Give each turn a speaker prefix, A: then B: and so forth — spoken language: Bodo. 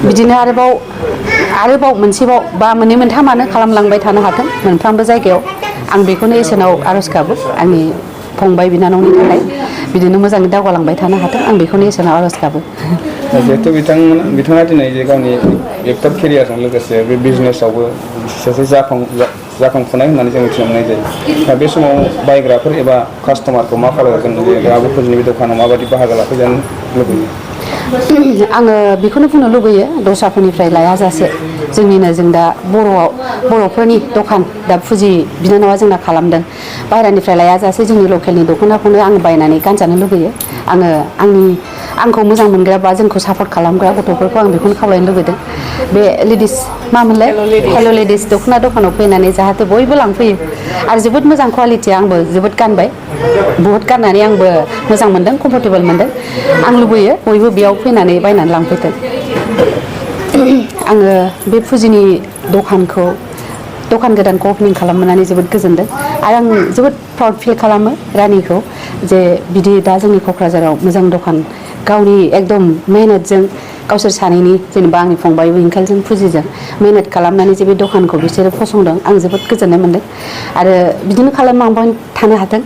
A: बिदिनो आरोबाव मोनसेबाव बा मोननै मोनथामानो खालामलांबाय थानो हाथों मोनफ्रोमबो जायगायाव आं बेखौनो इसोरनाव आर'ज गाबो आंनि फंबाय बिनानावनि थाखाय बिदिनो मोजाङै दावगालांबाय थानो हाथों आं बेखौनो इसोरनाव आर'ज गाबो।
B: जिहेथु बिथाङा दिनै जे गावनि एक्टर केरियारजों लोगोसे बे बिजनेसावबो सासे जाखांफुनाय होननानै जों मिथिनो मोननाय जायो। दा बे समाव बायग्राफोर एबा कास्टमारखौ मा खालामगोन आब'फोरनि बे दखानाव माबायदि बाहागो लाफैजानो लुबैयो?
A: आङो बेखौनो बुंनो लुबैयो दस्राफोरनिफ्राय लायाजासे जोंनिनो जों दा बर'फोरनि दखान दा फुजि बिनानावा जोंना खालामदों बाहेरानिफ्राय लायाजासे जोंनि लकेलनि दख'नाखौनो आं बायनानै गानजानो लुबैयो। आङो आंखौ मोजां मोनग्रा बा जोंखौ सापर्ट खालामग्रा गथ'फोरखौ आं बेखौनो खावलायनो लुबैदों बे लेडिस मामोनलाय हेल' लेडिस दख'ना दखानाव फैनानै जाहाथे बयबो लांफैयो आरो जोबोद मोजां कुवालिटि आंबो जोबोद गानबाय बुहुद गाननानै आंबो मोजां मोनदों कमफर्टेबोल मोनदों आं लुबैयो बयबो बेयाव फैनानै बायनानै लांफैथों। आङो बे फुजिनि दखान गोदानखौ अपेनिं खालामनानै जोबोद गोजोनदों आरो आं जोबोद प्राउड फिल खालामो रानिखौ जे बिदि दा जोंनि क'क्राझाराव मोजां दखान गावनि एकदम मेहनतजों गावसोर सानैनि जेनेबा आंनि फंबाय विंकेलजों फुजिजों मेहनत खालामनानै जे बे दखानखौ बिसोरो फसंदों आं जोबोद गोजोननाय मोनदों आरो बिदिनो खालामलांबाय थानो हाथों।